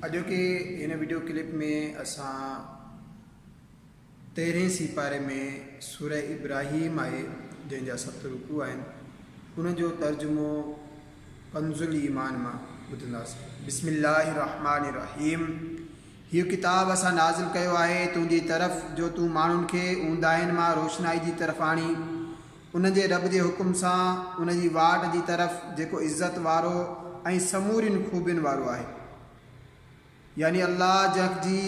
اڄوڪي هن video clip ۾ اسان تيرهين سيپاري ۾ سوره ابراهيم آهي جنهن جا ست رڪوع آهن ان جو ترجمو ڪنز الايمان مان ٻڌنداسين. بسم الله الرحمٰن الرحيم هيء ڪتاب اسان نازل ڪيو آهي تنهنجي طرف جو تون ماڻهن کي اونداهين مان روشنائي جي طرف آڻين انهن جي رب جي حڪم سان ان جي واٽ جي طرف جيڪو عزت وارو ۽ سمورين خوبين وارو آهي. يعني الله جنهن جي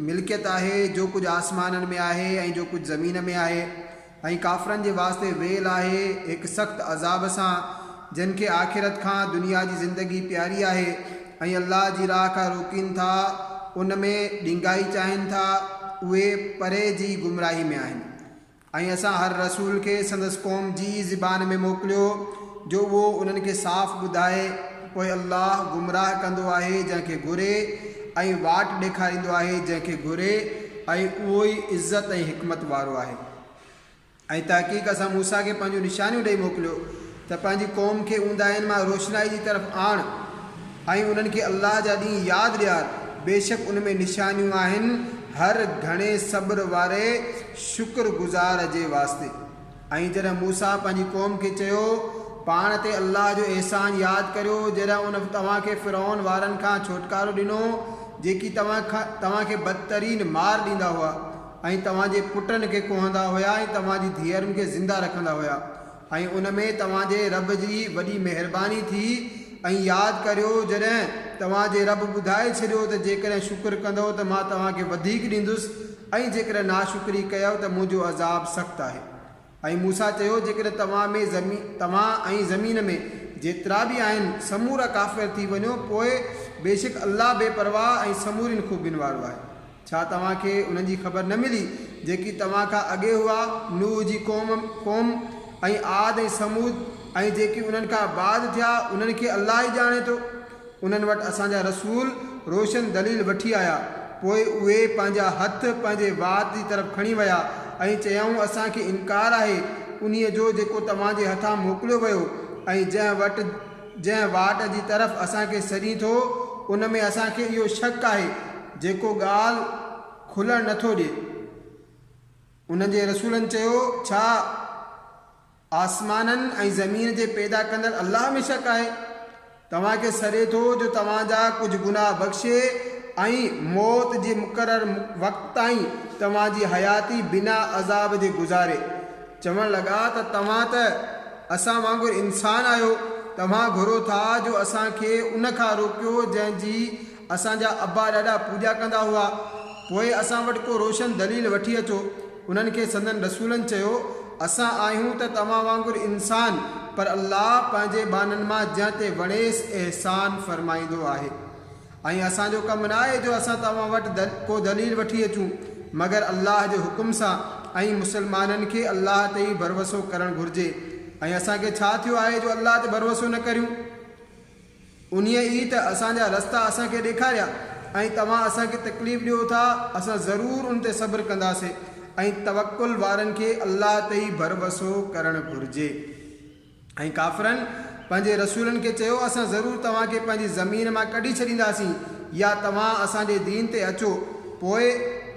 ملڪيت آهي جو ڪجهه آسمانن ۾ آهي ۽ جو ڪجهه زمين ۾ آهي ۽ ڪافرن جي واسطي ويل آهي هڪ سخت عذاب سان جن کي آخرت کان دنيا جي زندگي پياري آهي ۽ الله جي راهه کان روڪين ٿا ان ۾ ڏنگائي چاهين ٿا اهي پري جي گمراهي ۾ آهن. ۽ اسان هر رسول کي سندس قوم جي ئي زبان ۾ موڪليو جو اهو انهن کي صاف ٻڌائي، پوء الله گمراهه ڪندو آهي جنهن کي گهري ۽ واٽ ڏيکاريندو آهي جنهن کي گهري ۽ اهو ئي عزت ۽ حڪمت وارو آهي. ۽ تحقيق اسان موسيٰ کي پنهنجون نشانيون ڏئي موڪليو ته پنهنجي قوم کي اونداهين مان روشنائي جي طرف آڻ ۽ انهن کي الله جا ڏينهن ياد ڏيار، بيشڪ ان ۾ نشانيون آهن هر گهڻي صبر واري شڪر گذار جي واسطي. ۽ جڏهن موسيٰ پنهنجي قوم کي چيو، پاڻ تي الله جو احسان ياد ڪريو جڏهن ان توهان کي فرعون وارن کان ڇوٽڪارو ڏنو جيڪي توهان کي بدترين مار ڏيندا هئا ۽ توهان جي پٽن کي ڪهندا هيا ۽ توهان جي ڌيئرن کي زنده رکندا هيا. ۽ ان ۾ توهان جي رب جي وڏي مهرباني ٿي ۽ ياد ڪريو جڏهن توهان جي رب ٻڌائي ڇڏيو ته جيڪڏهن شڪر ڪندؤ ته مان توهان کي وڌيڪ ڏيندس ۽ جيڪڏهن ناشڪري ڪيؤ ته منهنجو عذاب سخت آهي. ۽ موسيٰ چيو جيڪڏهن توهان ۾ توهان ۽ زمين ۾ جيترا به آهن سمورا ڪافر ٿي وڃو پوء بيشڪ الله بي پرواهه ۽ سمورين خوبين وارو آهي. ڇا توهان کي انهن جي خبر نه ملي جيڪي توهان کان اڳي هئا، نوح جي قوم، قوم، ۽ عاد ۽ ثمود ۽ جيڪي انهن کان بعد ٿيا، انهن کي الله ئي ڄاڻي ٿو. انهن وٽ اسان جا رسول روشن دليل وٺي آيا، پوء اهي پنهنجا هٿ پنهنجي وات جي طرف کڻي ويا ۽ چيائون اسان کي انڪار آهي انهيء جو جيڪو توهان جي هٿان موڪليو ويو ۽ جنهن وٽ جنهن واٽ جي طرف اسان کي سڏين ٿو ان ۾ اسان کي اهو شڪ آهي جيڪو ڳالهه کلڻ نه ٿو ڏئي. انهن جي رسولن چيو، ڇا آسمانن ۽ زمين جي پيدا ڪندڙ الله ۾ شڪ آهي؟ توهان کي سڏي ٿو جو توهان جا ڪجهه گناهه بخشي ۽ موت جي مقرر وقت تائين توهان جي حياتي بنا عذاب جي گذاري. چوڻ لڳا ته توهان ته اسان وانگر انسان آهيو، توهان گهرو ٿا جو اسان کي ان کان روڪيو جنهن جي اسان جا ابا ڏاڏا پوڄا ڪندا هئا، پوء اسان وٽ ڪو روشن دليل وٺي اچو. انهن کي سندن رسولن چيو، اسان آهيون ته توهان وانگر انسان، پر الله پنهنجي ٻانهن مان جنهن تي وڻيس احسان فرمائيندو آهي. ۽ اسان جو ڪم ناهي جو اسان توهان وٽ ڪو دليل وٺي اچون مگر الله جي حڪم سان ۽ مسلمانن کي الله تي ئي ڀروسو ڪرڻ گهرجي ۽ اسان کي ڇا ٿيو آهي جو الله تي ڀروسو نه ڪريون؟ انهيء ئي ته اسان جا رستا اسان کي ڏيکاريا ۽ توهان اسان کي تڪليف ڏيو ٿا اسان ضرور ان تي صبر ڪنداسين ۽ توڪل وارن کي الله تي ئي ڀروسو ڪرڻ گهرجي. ۽ ڪافرن، پنهنجي رسولن کي، چيو، اسان ضرور توهان کي پنهنجي زمين مان ڪڍي ڇڏينداسين يا توهان اسان جي دين تي اچو، پوء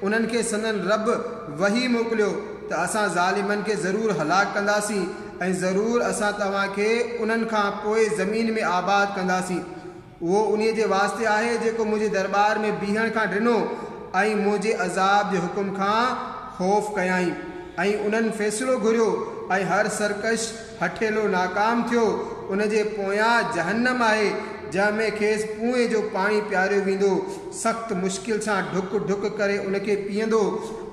انهن کي سندن رب وحي موڪليو ته اسان ظالمن کي ضرور هلاڪ ڪنداسين ۽ ضرور اسان توهان کي انهن کان پوء زمين ۾ آباد ڪنداسين. اهو انهيء جي واسطي آهي جيڪو منهنجي درٻار ۾ بيهڻ کان ڊنو ۽ منهنجي عذاب جي حڪم کان خوف ڪيائين ۽ انهن فيصلو گهريو ۽ هر سرڪش هٺيلو ناڪام ٿيو، ان جي پويان جهنم آهي جنهن ۾ کيس پونء جو پاڻي پياريو ويندو، سخت مشڪل سان ڍڪ ڍڪ ڪري ان کي پيئندو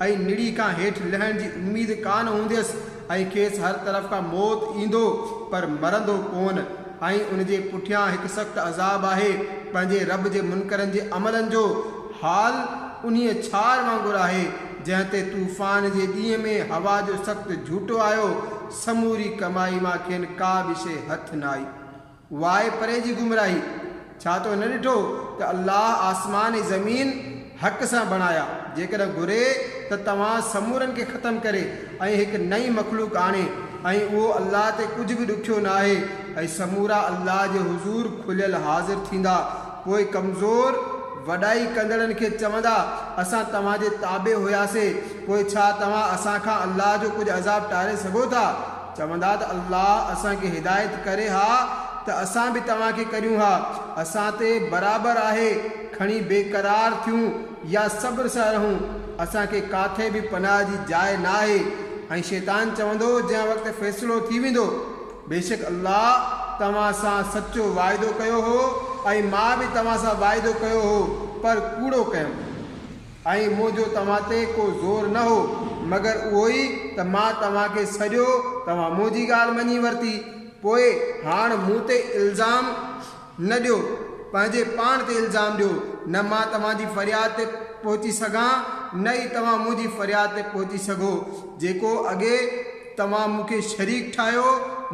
۽ نڙي کان هيٺ لهڻ جي اميد ڪانه هونديس ۽ کيس هر طرف کان موت ايندو پر مرندو ڪونه. ۽ ان جي پٺيان هڪ سخت عذاب آهي، پنهنجي رب جي منڪرن جي عملن جو حال انهيء ڇار وانگر آهي، جنهن تي طوفان جي ڏينهن ۾ هوا جو سخت جهوٽو آيو، سموري ڪمائي مان کين ڪا به شيء هٿ نه آئي. واء پري جي گمراهي! ڇا تو نه ڏٺو ته الله آسمان ۽ زمين حق سان بڻايا، جيڪڏهن گهري ته توهان سمورن کي ختم ڪري ۽ هڪ نئين مخلوق آڻي ۽ اهو الله تي ڪجهه به ڏکيو ناهي ۽ سمورا الله جي حضور کليل حاضر ٿيندا پوء ڪمزور وڏائي ڪندڙن کي چوندا، اسان توهان جي تابع هياسي، پوء ڇا توهان اسان کان الله جو ڪجهه عذاب ٽاري سگهو ٿا؟ چوندا ته الله اسان کي هدايت ڪري ها ته اسان به توهان کي ڪريون ها، اسان تي برابر آهي کڻي بيقرار ٿيون يا صبر سان رهون، اسان کي ڪاٿي به پناهه جي جاء ناهي. ۽ شيطان چوندو جنهن وقت فيصلو ٿي ويندو، بيشڪ الله توهان سان سچو واعدو ڪيو هو ۽ مان به توهان سان واعدو ڪيو هو پر ڪوڙو ڪيم. ۽ منهنجو توهان تي ڪو زور نه هو، مگر اهو ئي ته مان توهان کي سڏيو، توهان منهنجي ڳالهه مڃي ورتي، پوء هاڻ مون تي الزام نه ڏيو، پنهنجي پاڻ تي الزام ڏيو، نه مان توهان جي فرياد تي پهچي سگهان، نه ئي توهان منهنجي فرياد تي پهچي سگهو، جيڪو اڳي توهان مون کي شريڪ ٺاهيو،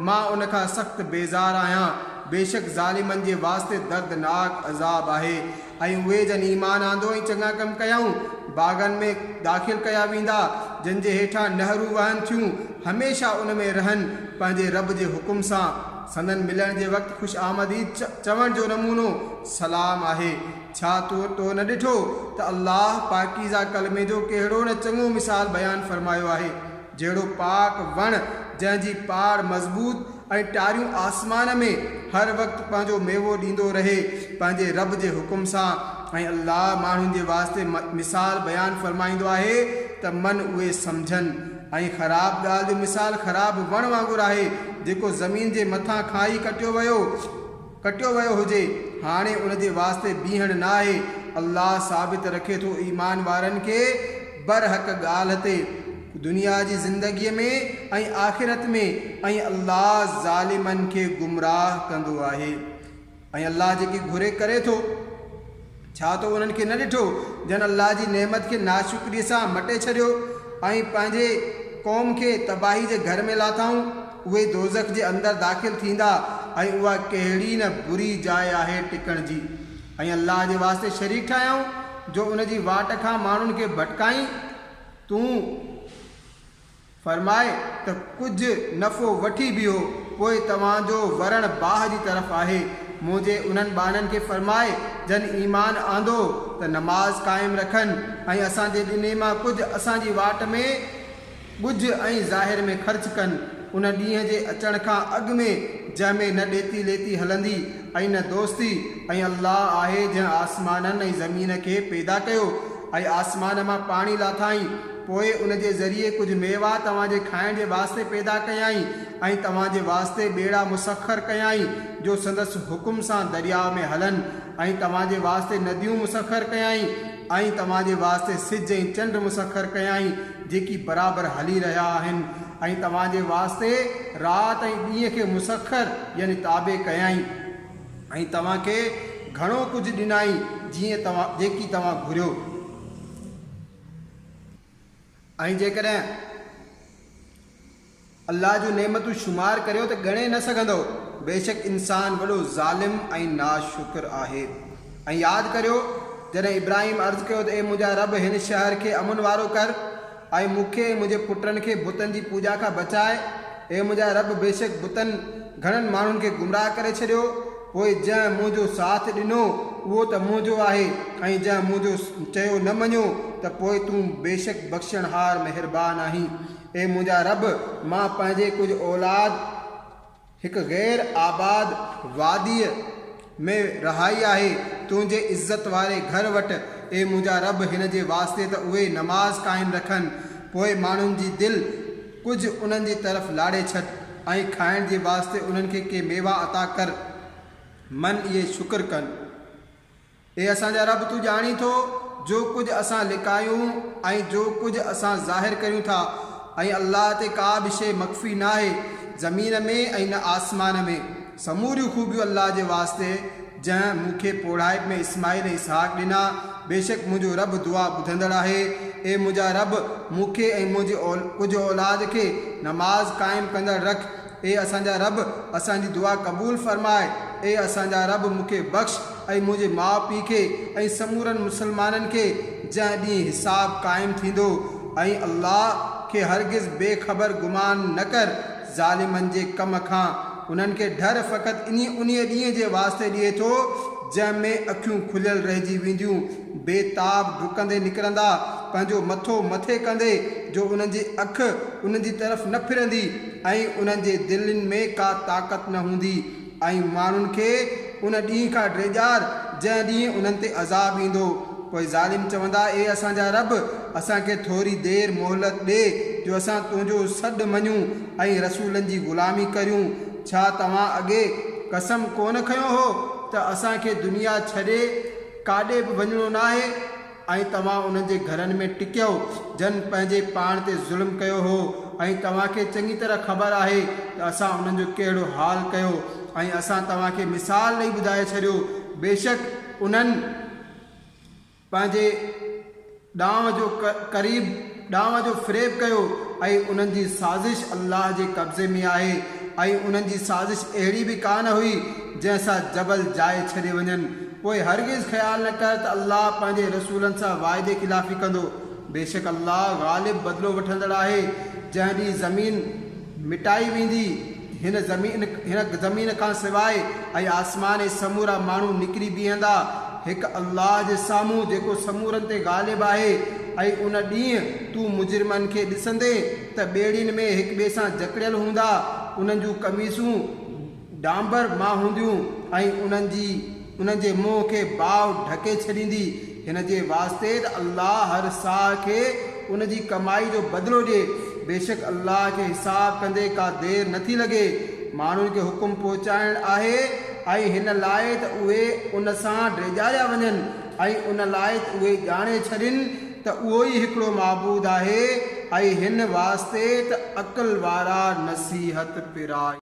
مان ان کان سخت بيزار آهيان، بيشڪ ظالمن جي واسطي دردناڪ عذاب آهي. ۽ اهي جن ايمان آندو ۽ چڱا ڪم ڪيائون، باغن ۾ داخل ڪيا ويندا، جن جي هيٺان نهرون وهن ٿيون، هميشه ان ۾ رهن، پنهنجي رب جي حڪم سان، سندن ملڻ جي وقت خوش آمديد چوڻ جو نمونو سلام آهي. ڇا تو نه ڏٺو ته الله پاڪيزه ڪلمي جو ڪهڙو نه چڱو مثال بيان فرمايو آهي؟ جهڙو پاڪ وڻ جنهن جي پاڙ مضبوط ۽ ٽاريون آسمان ۾ هر وقت پنهنجو ميوو ڏيندو رهي پنهنجي رب جي حڪم سان ۽ الله ماڻهن جي واسطي مثال بيان فرمائيندو آهي ته من اهي سمجهن ۽ خراب ڳالهه جو مثال خراب وڻ وانگر آهي جيڪو زمين جي مٿان کان ئي ڪٽيو ويو ڪٽيو ويو هجي هاڻي ان جي واسطي بيهڻ نه آهي الله ثابت رکي ٿو ايمان وارن کي برحق ڳالهه تي دنيا جي زندگيء ۾ ۽ آخرت ۾ ۽ الله ظالمن کي گمراهه ڪندو آهي ۽ الله جيڪي گهري ڪري ٿو. ڇا تو انهن کي نه ڏٺو جن الله جي نعمت کي ناشڪريء سان مٽي ڇڏيو ۽ پنهنجي قوم کي تباهي جي گهر ۾ لاٿائون؟ اهي دوزخ جي اندر داخل ٿيندا ۽ اها ڪهڙي نه بري جاء آهي ٽڪڻ جي! ۽ الله جي واسطي شريڪ ٺاهيائون جو ان جي واٽ کان ماڻهن کي ڀٽڪائين، تون فرماء ته ڪجهه نفعو وٺي بيهو، پوء توهان جو ورڻ باهه جي طرف آهي. منهنجي انهن ٻانهن کي فرماء جن ايمان آندو ته نماز قائم رکن ۽ اسان جي ڏني مان ڪجهه اسان جي واٽ ۾ ڳجهه ۽ ظاهر ۾ خرچ ڪن، ان ڏينهن جي اچڻ کان اڳ ۾ جنهن ۾ نه ڏيتي ليتي هلندي ۽ نه دوستي، ۽ الله آهي جنهن آسمانن ۽ زمين کي پيدا ڪيو ۽ آسمان مان پاڻي لاٿائين، پوء ان جي ذريعي ڪجهه ميوا توهان جي کائڻ جي واسطي پيدا ڪيائين ۽ توهان جي واسطي ٻيڙا مسخر ڪيائين جو سندس حڪم سان درياء ۾ هلن ۽ توهان جي واسطي نديون مسخر ڪيائين ۽ توهان جي واسطي سج ۽ چنڊ مسخر ڪيائين جيڪي برابر هلي رهيا آهن ۽ توهان جي واسطي رات ۽ ڏينهن کي مسخر يعني تابع ڪيائين ۽ توهان کي گهڻو ڪجهه ڏنائين جيئن توهان جيڪي توهان گهريو. ۽ جيڪڏهن الله جون نعمتون شمار ڪريو ته ڳڻي نه سگهندؤ، بيشڪ انسان وڏو ظالم ۽ ناشڪر آهي. ۽ ياد ڪريو، جڏهن ابراهيم عرض ڪيو ته اي منهنجا رب هن شهر کي امن وارو ڪر ۽ مون کي ۽ منهنجي پٽن کي بتن جي پوڄا کان بچاء، اي منهنجا رب بيشڪ بتن گهڻن ماڻهن کي گمراهه ڪري ڇڏيو، پوء جنهن منهنجو ساٿ ڏنو اهو ته منهنجو آهي ۽ جنهن منهنجو چيو نه مڃيو ته پوء تون بيشڪ بخشڻهار مهربان آهين. اي منهنجا رب! مان پنهنجي ڪجهه اولاد هڪ غير آباد واديء ۾ رهائي آهي، تنهنجي عزت واري گهر وٽ، اي منهنجا رب! هن جي واسطي ته اهي نماز قائم رکن، پوء ماڻهن جي دل ڪجهه انهن جي طرف لاڙي ڇڏ ۽ کائڻ جي واسطي انهن کي ڪي ميوا عطا ڪر، من اهي شڪر ڪن. اي اسان جا رب! تون ڄاڻين ٿو جو ڪجهه اسان لڪايون ۽ جو ڪجهه اسان ظاهر ڪريون ٿا ۽ الله تي ڪا به شيء مخفي ناهي زمين ۾ ۽ نه آسمان ۾. سموريون خوبيون الله جي واسطي جنهن مون کي پوڙهائپ ۾ اسماعيل ۽ اسحاق ڏنا، بيشڪ منهنجو رب دعا ٻڌندڙ آهي. اي منهنجا رب! مون کي ۽ منهنجي ڪجهه اولاد کي نماز قائم ڪندڙ رک. اي اسان جا رب! اسان جي دعا قبول فرماء، اي اسان جا رب! مون کي بخش ۽ منهنجي ماء پيء کي ۽ سمورن مسلمانن کي جنهن ڏينهن حساب قائم ٿيندو ۽ الله کي هرگز بي خبر گمان نه ڪر ظالمن جي ڪم کان انهن کي ڍر فقط انهيء ڏينهن جي واسطي ڏئي ٿو جنهن ۾ اکيون کليل رهجي وينديون، بي تاب ڊڪندي نڪرندا، پنهنجو مٿو مٿي ڪندي، جو انهن جي اک انهن جي طرف نه ڦرندي ۽ انهن جي دلين ۾ ڪا طاقت نه هوندي ۽ ماڻهن کي ان ڏينهن کان ڊيڄار، جنهن ڏينهن انهن تي عذاب ايندو. پوء ظالم چوندا، اي اسان جا رب! اسان کي ٿوري دير مهلت ڏي جو اسان تنهنجو سڏ مڃون ۽ رسولن جي غلامي ڪريون. ڇا توهان اڳي قسم ڪونه کنيو هو ته اسان کي دنيا ڇڏي ڪاڏي به وڃڻو ناهي؟ ۽ توهان انهن جي گهرن ۾ ٽڪيؤ جن پنهنجي پاڻ تي ظلم ڪيو هو ۽ توهان کي چڱي طرح خبر آهي ته اسان انهن جو ڪهڙو حال ڪيو ۽ اسان توهان کي مثال ڏئي ٻڌائي ڇڏيو بيشڪ انهن پنهنجي ڏانء جو قريب ڏانء جو فريب ڪيو ۽ انهن جي سازش الله جي قبضي ۾ آهي ۽ انهن جي سازش اهڙي به ڪانه هئي جنهن سان جبل جاء ڇڏي وڃن پوء هرگز خيال نه ڪر ته الله پنهنجي رسولن سان واعدي خلافي ڪندو بيشڪ الله غالب بدلو وٺندڙ آهي جنهن ڏينهن زمين مٽائي ويندي هن زمين هن زمين کان سواء ۽ آسمان ۽ سمورا ماڻهو نڪري بيهندا هڪ الله جي سامهون جيڪو سمورن تي غالب آهي ۽ ان ڏينهن تون مجرمن کي ڏسندين ته ٻيڙين ۾ هڪٻئي سان جڪڙيل هوندا انهن جون قميصون ڊانبر مان هونديون ۽ انهن جي انهن جي منهن کي باهه ڍڪي ڇڏيندي، هن جي واسطي ته الله هر ساهه کي ان جي ڪمائي جو بدلو ڏئي، بيشڪ الله کي حساب ڪندي ڪا دير نه ٿي لڳي. ماڻهن کي حڪم پهچائڻ آهي ۽ هن لاء ته اهي ان سان ڊيڄاريا وڃن ۽ ان لاء ته اهي ڄاڻي ڇڏين ته اهو ئي هڪڙو معبود آهي ۽ هن واسطي ته عقل وارا نصيحت پرائين.